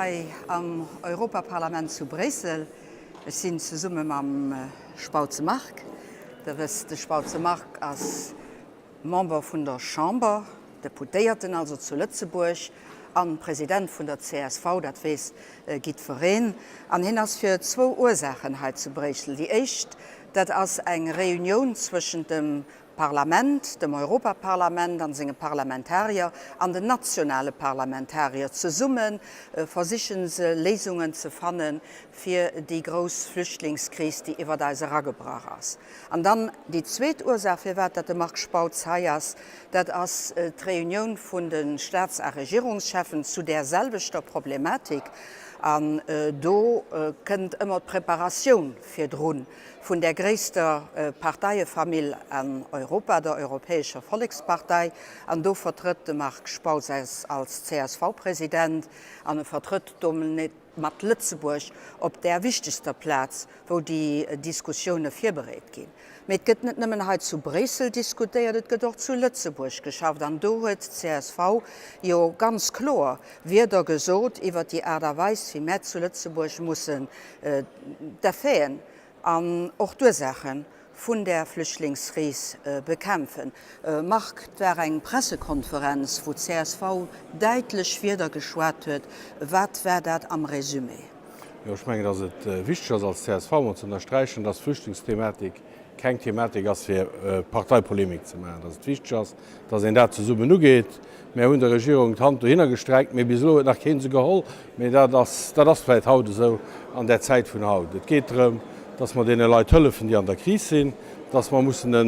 hei am Europaparlament zu Bréissel. Ech sinn zesumme mam Spautze Marc. Der wësst, de Spautze Marc ass Member vun der Chamber, Deputéierten also zu Lëtzebuerg an President vun der csv, dat weess giddwereen. An hien ass fir zwou Ursaachen hei zu Bréissel. Déi éischt, dat ass eng Reunioun zwëschent dem Parlament, dem Europaparlament an senge Parlamentarier an den nationale Parlamentarier. Zesumme versiche se Léisungen ze fanne fir déi grouss Flüchtlingskris, déi iwwert eis eragebrach ass. An dann déi zweet Ursaach, firwat dat de Marc Spautz hei ass, dat ass d'Reunioun vun de Staats a Regierungscheffen zu där selwechter Problematik. An do kënnt ëmmer d'Preparatioun virdrun vun där gréisster Parteiefamill an Europa, der Europäescher Vollekspartei. An do vertrëtt de Marc Spautz eis als CSV-President an e vertrëtt domat Lëtzebuerg op där wichtegster Plaz, wou déi Diskussioune virbereet ginn. Mee et gëtt net nëmmen hei zu Bréissel diskutéiert, et gëtt och zu Lëtzebuerg geschafft. An do huet d'CSV jo ganz kloer Wierder gesot iwwert déi Aart a Weis, wéi mär zu Lëtzebuerg mussen d'Effeten an och d'Ursaache vun där Flüchtlingskris bekämpfen. Marc, 't war eng Pressekonferenz, wou d'CSV däitlech Wierder geschwat huet. Wat war dat am Résumé? Jo, ech mengen, datt et wichteg ass als csv emol ze ënnersträichen, datt d'Flüchtlingsthematik keng Thematik ass fir Parteipolemik ze maachen, datt et wichteg ass, datt een dat zesummen ugeet. Mär hunn der Regierung d'Hand dohinner gestreckt, mee bis elo huet nach kee se geholl. Mee dat ass, dat ass vläicht haut esou, an där Zäit vun haut. Et geet drëm, datt mer deene Leit hëllefen, déi an der Kris sinn, datt mer mussen e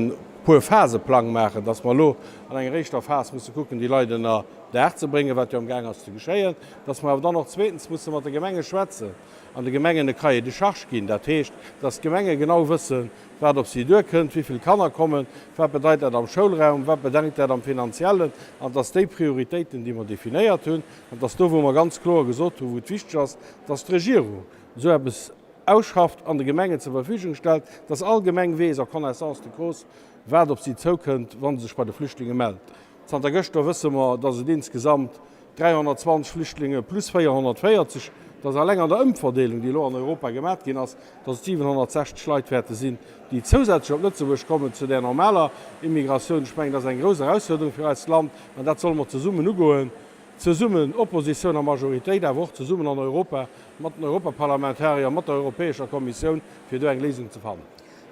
Puer-Phase-Plang maachen, datt mer elo an enger éischter Phas musse kucken, déi Leit ënner Daach ze bréngen, wat jo amgaang ass ze geschéien, datt mer awer dann och zweetens musse mat de Gemenge schwätzen an de Gemengen e Cahier de charges ginn. Dat heescht, datt d'Gemenge genau wëssen, wat op si duerkënnt, wéi vill Kanner kommen, wat bedeit dat am Schoulraum, wat bedeit dat am Finanziellen, an dass déi Prioritéiten, déi mer definéiert hunn, an dass do, wou mer ganz kloer gesot hunn, wou et wichteg ass, dass d'Regierung esou eppes ausschafft an de Gemengen zur Verfügung stellt, dass all Gemeng weess en connaissance de cause, wat op si zoukënnt, wa se sech bei de Flüchtlinge mellt. Zanter gëschter wësse mer, dass et insgesamt 320 Flüchtlinge plus 440, dass alleng an der Ëmverdeelung, déi elo an Europa gemat ginn ass, dass et 760 Leit wäerte sinn, déi zousätzlech op Lëtzebuerg kommen zu där normaler Immigratioun. Ech mengen, dat ass eng grouss Erausfuerderung fir eist Land an dat solle mer zesummen ugoen, zesummen, Oppositioun a Majoritéit, awer och zesummen an Europa mat den Europaparlamentarier, mat der Europäescher Kommissioun, fir do eng Léisung ze fannen.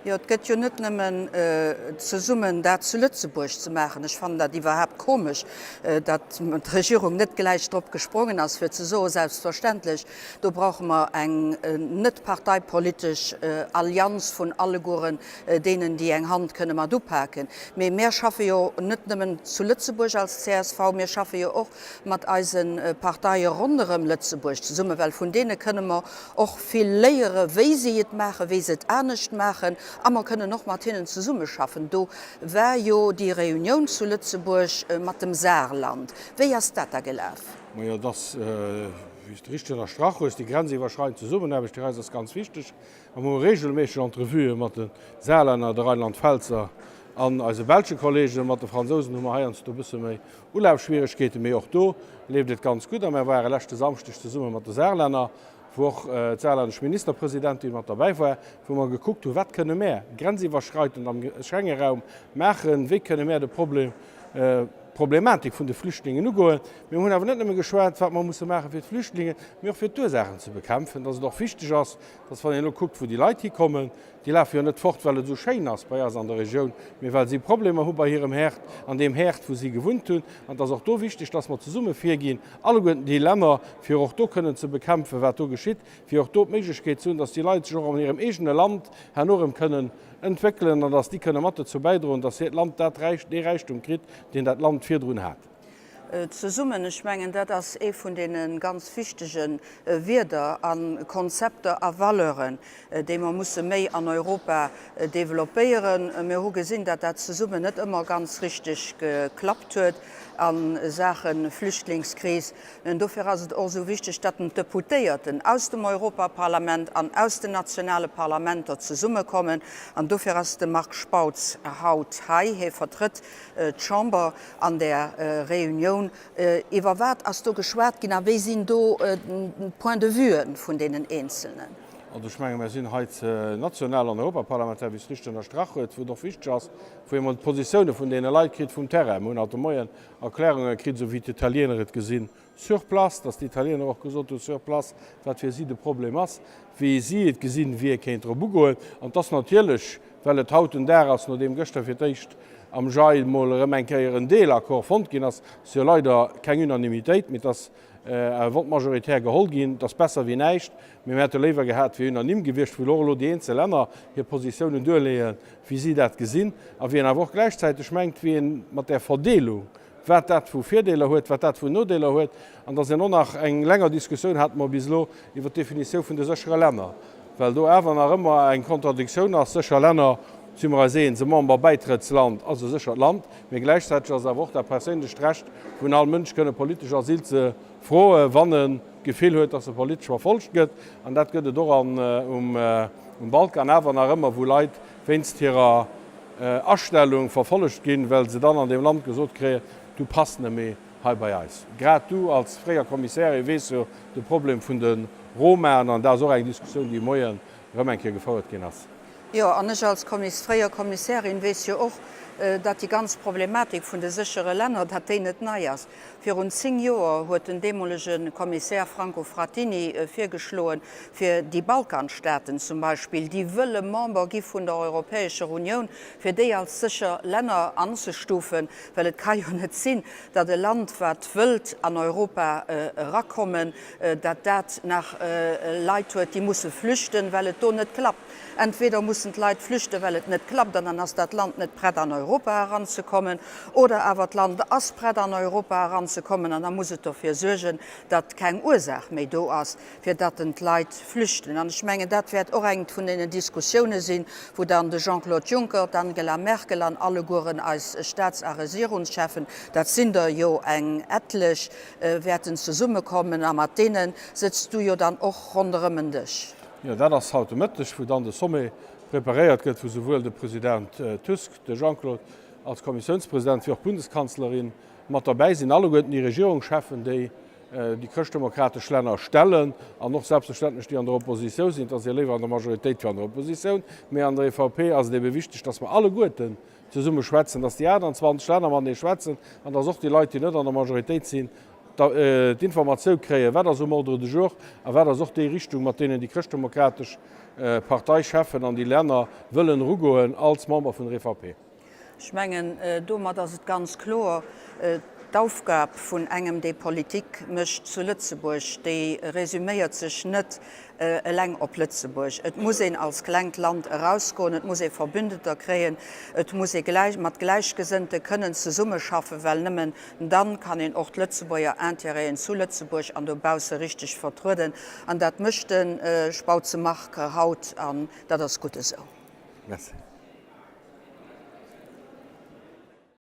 Jo, et gëtt jo net nëmmen zesummen dat zu Lëtzebuerg ze maachen. Ech fannen dat iwwerhaapt komesch, datt d'Regierung net gläich drop gesprongen ass, fir ze soen, selbstverständlech, do brauche mer eng net parteipolitesch Allianz vun allegueren deenen, déi eng Hand kënne mat upaken. Mee mär schaffe jo net nëmmen zu Lëtzebuerg als csv, mir schaffe jo och mat eise Parteie ronderëm Lëtzebuerg zesummen, well vun deene kënne mer och vill léiere wéi si et maachen, wéi se et anescht maachen, a mer kënnen och mat hinnen zesummeschaffen. Do war jo déi Reunioun zu Lëtzebuerg mat dem Saarland. Wéi ass dat da gelaf? Majo, et ass, wéi s de richteg ënnerstrach hues, déi grenziwwerschreidend Zesummenaarbecht fir eis ass ganz wichteg. A mer hu reegelméisseg Entrevuë mat de Saarlänner, de Rheinland-Pfälzer an eise belsche Kollegen. Mat de Fransousen hu mer heiansdo e bësse méi Ulafschwieregkeeten, mee och do leeft et ganz gutt. A mer ware leschte Samschdeg zesumme mat de Saarlänner, wou och d'saarlännesch Ministerpresidentin mat derbäi war, wou mer gekuckt hunn, wat kënne mär grenziwwerschreitend am Schengeraum maachen, wéi kënne mär de Problem, d'Problematik vun de Flüchtlingen ugoen. Mir hunn awer net nëmme geschwat, wat mer musse maache fir d'Flüchtlingen, mee och fir d'Ursaachen ze bekämpfen, dass et och wichteg ass, dass wann een elo kuckt, wou déi Leit hikommen, Déi lafe jo net fort, well et esou schéin ass bei eis an der Regioun, mee well si Problemer hu bei hirem Herd, an deem Herd, wou si gewunnt hunn. An et ass och do wichteg, dass mer zesumme virginn, alleguerten déi Länner, fir och do kënnen ze bekämpfen, wat do geschitt, fir och do d'Méiglechkeet ze hunn, dass déi Leit sech och an hirem eegene Land herno erëm kënnen entwéckelen an dass déi kënne mat dozou bäidroen, dass hiert Land dat Räich, dee Räichtum kritt, deen dat Land virdrun hat. Zesummen, ech mengen, dat ass ee vun deene ganz wichtege Wierder a Konzepter a Valeuren, déi mer musse méi an Europa developpéieren. Mir hu gesinn, datt dat zesummen net ëmmer ganz richteg geklappt huet a Saache Flüchtlingskris. Dofir ass et och esou wichteg, datt den d'Deputéierten aus dem Europaparlament an aus den nationale Parlamenter zesummekommen. An dofir ass de Marc Spautz haut hei. Hie vertrëtt d'Chamber an där Reunioun. Diskussioun? Iwwer wat ass do geschwat ginn a wéi sinn do d'Points de vuen vun deenen Eenzelnen? Also ech menge mer sinn hei ze national an europaparlamentar, wéi s richteg ënnerstrach huet, wou et och wichteg ass, wou ee mol d'Positioune vun deene Leit kritt vum Terrain. Mer hunn haut de Moien Erklärunge kritt, esou wéi d'Italiener et gesinn, sur place, dass d'Italiener och gesot hu sur place, wat fir si de Problem ass, wéi si et gesinn, wéi ee kéint drop ugoen. An et ass natierlech, well et haut den Dag ass, nodeem gëschter fir d'éischt am JAI mol erëm eng Kéier en Deelaccord fonnt ginn ass, ass jo leider keng Unanimitéit, mee et ass e Vote majoritaire geholl ginn, et ass besser wéi näischt, mee mir hätte léiwer gehat, et wier unanime gewiescht, wou och elo déi eenzel Länner hir Positiounen duerleeën, wéi si dat gesinn, a wéi een awer och gläichzäiteg mengt, wéi ee mat där Verdeelung, wat dat vu Virdeeler huet, wat dat vun Nodeeler huet, an dass een och nach eng länger Diskussioun hate mer bis elo iwwert d'Definitioun vun de séchere Länner, well do awer nach ëmmer eng Kontradiktioun ass, sécher Länner, si mer eis eens, e Memberbäitrëttsland ass e séchert Land, mee gläichzäiteg ass awer och dat perséinlecht Recht vun all Mënsch kënne politesch Asyl ze froe wann en d'Gefill huet, dass e politesch verfollegt gëtt. An dat gëtt et och an um Balkan awer nach ëmmer, wou Leit wéinst hirer Astellung verfollegt ginn, well se dann an deem Land gesot kréien, du pass net méi hei bei eis. Grad du als fréier Kommissärin weess jo de Problem vun de Romaen, an dat ass och eng Diskussioun, déi moien erëm eng Kéier gefouert ginn ass. Jo, an ech als fréier Kommissärin weess jo och, datt déi ganz Problematik vun de séchere Länner, datt déi net nei ass. Virun 10 Joer huet den deemolege Kommissär Franco Frattini virgeschloen, fir déi Balkanstaaten zum Beispill, déi wëlle Member gi vun der Europäescher Unioun, fir déi als sécher Länner anzestufen, well et ka jo net sinn, datt e Land, wat wëllt an Europa erakommen, datt dat nach Leit huet, déi musse flüchten, well et do net klappt. Entweder mussen d'Leit flüchten, well et net klappt, an dann ass dat Land net prett an Europa eranzekommen, oder awer d'Land ass prett an Europa eranzekommen, an da muss et dofir suergen, datt keng Ursaach méi do ass, fir datt en d'Leit flüchten. An ech mengen, dat wäert och eng vun deenen Diskussioune sinn, wou dann de Jean-Claude Juncker, d'Angela Merkel an allegueren eis Staats a Regierungscheffen, dat sinn der jo eng etlech, wäerten zesummekommen. A mat deene sëtz du jo dann och ronderëm en Dësch. Jo, dat ass haut de Mëtteg, wou dann de Sommet preparéiert gëtt, wou souwuel de President Tusk, de Jean-Claude als Kommissiounspresident wéi och d'Bundeskanzlerin mat derbäi sinn, alleguerten déi Regierungscheffen, déi déi chrëschtdemokratesch Länner stellen an och selbstverständlech déi an der Oppositioun sinn. Et ass jo léiwer an der Majoritéit wéi an der Oppositioun, mä an der EVP ass et ebe wichteg, dass mer alleguerten zesumme schwätzen, dass déi 28 Länner matenee schwätzen an dass och déi Leit, déi net an der Majoritéit sinn, d'Informatioun kréien, wat ass um Ordre du jour a wat ass och déi Richtung, mat deenen déi chrëschtdemokratesch Parteicheffen an déi Länner wëllen erugoen als Member vun der EVP. Ech mengen, domat ass et ganz kloer, D'Aufgab vun engem, dee Politik mécht zu Lëtzebuerg, déi resüméiert sech net eleng op Lëtzebuerg. Et muss een als klengt Land erausgoen, et muss ee Verbündeter kréien, et muss ee mat Gläichgesënnte kënnen zesummeschaffen, well nëmmen dann kann een och d'Lëtzebuerger Intérêten zu Lëtzebuerg an dobausse richteg vertrueden. An dat mécht de Spautze Marc haut, an dat ass gutt esou. Merci.